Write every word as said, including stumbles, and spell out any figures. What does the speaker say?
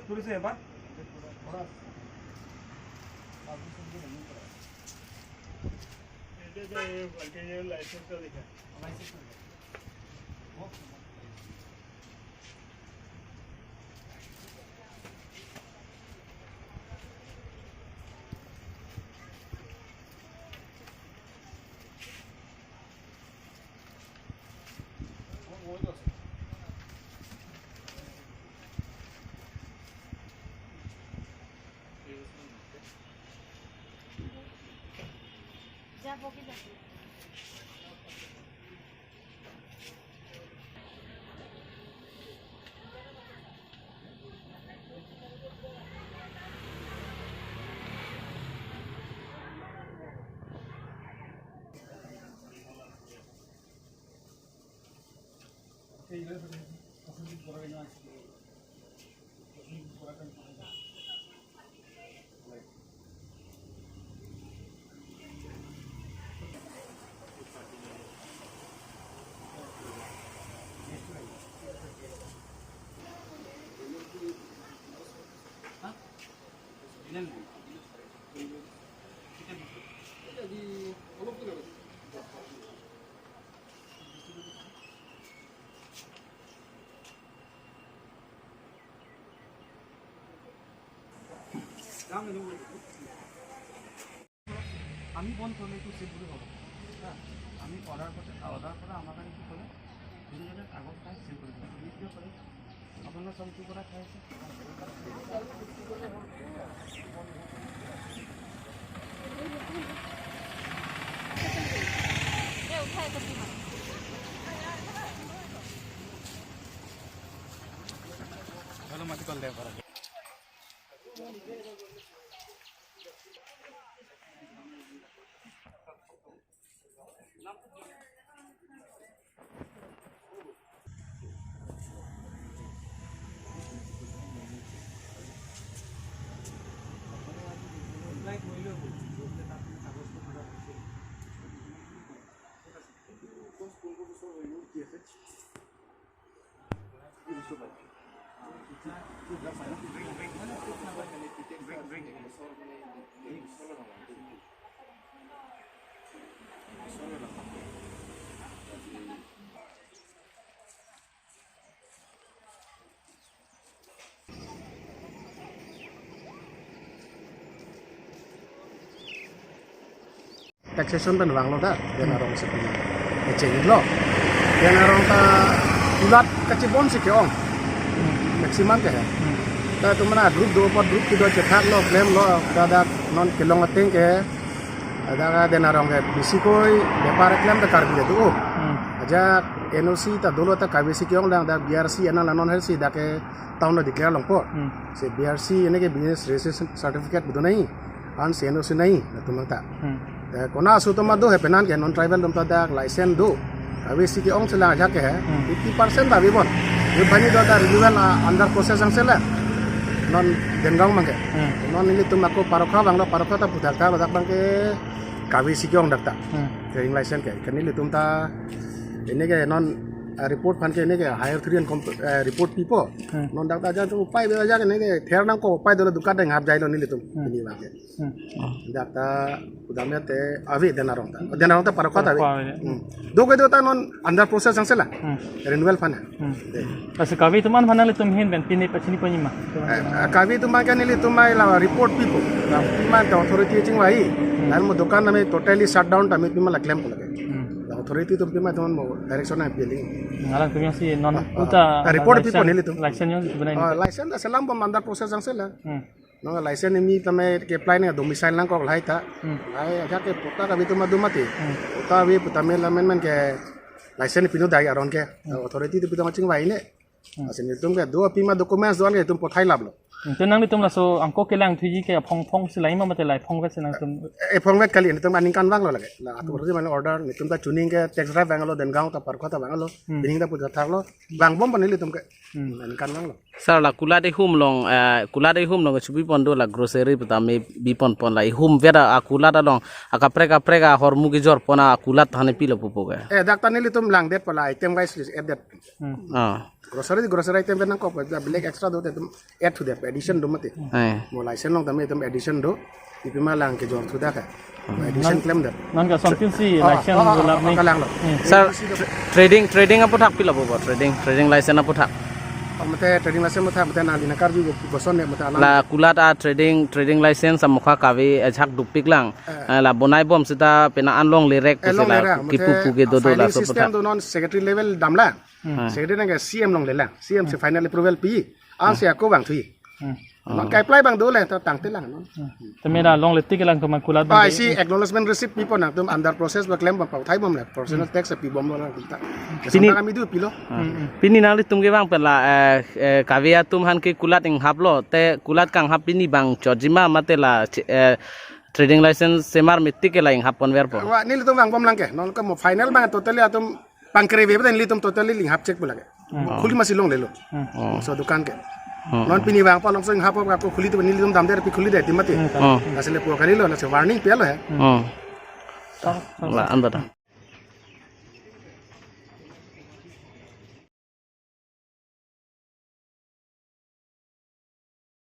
কৰিছে এবাৰ। আমি বন্ধ করলে একটু সেভ করে হবে। হ্যাঁ, আমি অর্ডার করতে, অর্ডার করা আমার কাছে কি করে? দুজনের কাগজটা সেভ করে দেবো। আপনি কি করে? আপনারা সব কি করা খাইছে? ভালো মাটি কল দেয়। Taxation pen vanglo ta, Den Arong si pini. Kecheng lo. Den Arong ta kulat kachibon si ke-ong. Maximum ke he. Ta tu mana group do apot group kedo chethak lo, claim lo, dak dak non kelong ateng ke. Dak Den Arong ke bisi koi bepar klem ta Karbi do. Hmm. Ajak N O C ta dolo ta Karbi si ke-ong dang dak B R C ena la non her si dak ke town lo declare longpo. Hmm. Si B R C ene ke business registration certificate bedo nai. An si N O C nai, latum ta. Hmm. Eh, kona aso atum do he penan ke non tribal atum ta dak license do. Karbi si ke-ong selang ajak ke he. Hmm. Fifty percent ta bibon. Yo bani do ta renewal, ah, under process ang sela. Non Dengaon abang ke. Hmm. Non nelitum ako Parokha abang lo, Parokha ta pudak ta, ladak abang ke Karbi si ke-ong dak ta. Hmm. Trading license ke. Ke nelitum ta ini ke non, eh, report aphan ke ini ke higher authority an kom-, eh, report pipo. Hmm. Non dak ta ajak tu upai be ajak ini ke ther nangkok upai dolo dukan deng hap jai lo nelitum. Hmm. Ini abang ke. Hmm. Dak ta pudam ya te ave Den Arong ta. Den Arong ta Parokha ta ave. Parokha ave. Hmm. Do ke do ta non under process ang sela. Hmm. Renewal aphan. Hmm. De. Asa kave atum aphan nanglitum ahin pen pine pachini panyima. Eh, kave atum abang ke nelitum mai la report pipo. Pi ma ta authority chingvai. Hmm. Lalu mo dukan nami totally shut down ta mi pi ma la claim ko lage. Hmm. La authority atum pi ma atum mo direction nangpi lagi. Ngalang atum yang si non Ah, ah. uta Ah, report license, pipo nelitum. License yang sebenarnya. Ah, license ta selam bom under process ang sela. Hmm. Non license mi tame ke apply ne domicile nangkok lahai ta. Hmm. Lahai ajak ke patta kave atum do mati. Hmm. Patta ave pu tame la men men ke license pinu dai aron ke. Hmm. Authority atum pi ta ma chingvai ne. Hmm. Asin nelitum ke do pi ma documents do-an ke itum pothai lap lo. Hmm. Te nanglitum laso angko kelang thuji ke aphong phong si lahai ma mate lahai phong vet si nangtum. Eh, phong vet kali nelitum aningkan vanglo lage. La atum Hmm. roti mane order nelitum ta chuning ke tax drive vanglo Dengaon ta Parokha ta vanglo. Hmm. Pining ta puja thaklo. Vangbom pen nelitum ke. Hmm. Aningkan vanglo. Sir, la kulat ihum along, eh, kulat ihum along chubi pon do la grocery pu tame bi pon pon la ihum vet a kulat along akaprek kaprek ahormu kejor pon a kulat thane pilo pupo ke. Eh, dak ta nelitum langdet pala item wise list added. Hmm. Ah. Grocery, grocery item pen nangkok, black extra do, item add to that, addition do mati. Eh. Mo license along tame item addition do, ipi ma lang kejor thudak ha. Addition claim that. Non ka something si Oh, license oh, oh, bulap oh, ni. Kalang lo. Hmm. Sir, Addition do. Trading, trading aphuthak pilo bo, trading, trading license aphuthak. Oh, mate trading license mate, mate nangli nangkarju boson ne mate alam. La kulat a trading, trading license amokha kave ajak dopik lang. Eh. Eh, la bonai bom seta pena an longle rek Eh, pusi la longle rek, kipu mate puke dodo filing laso system aphuthak. Do non secretary level damlang. Hmm. Secretary nang ke C M longle lang. C M si final approval pi. An si ako bang thui. Hmm. Non ka apply bang dole to tangte lang non. Hmm. Tame la longle tik lang to man kulat bang Ah, de. Si acknowledgement receipt pipo nangtum under process ba claim ba pathai bom le. Personal tax pi bom lo nangtum ta. Pini Sampai kami du pilo. Hmm, hmm. Pini nanglitum ke bang pela eh, eh, kave atum aphan ke kulat inghap lo te kulat kanghap pini bang chojima mate la eh, trading license semar mitik ke la inghap ponverpo. Wa nelitum bang bom lang ke. Non ke mo final bang totally atum pangkreve beta nelitum totally inghap chek pu lake. Hmm. Khuli masi longle lo. Hmm. Oh. So dukan ke. Hmm. Non pini bang palong so inghap ako khuli tu nelitum damde pi khuli de timati. Hmm. Oh. Lasi le po kali lo, lasi warning pia lo he. Oh. La anda ta.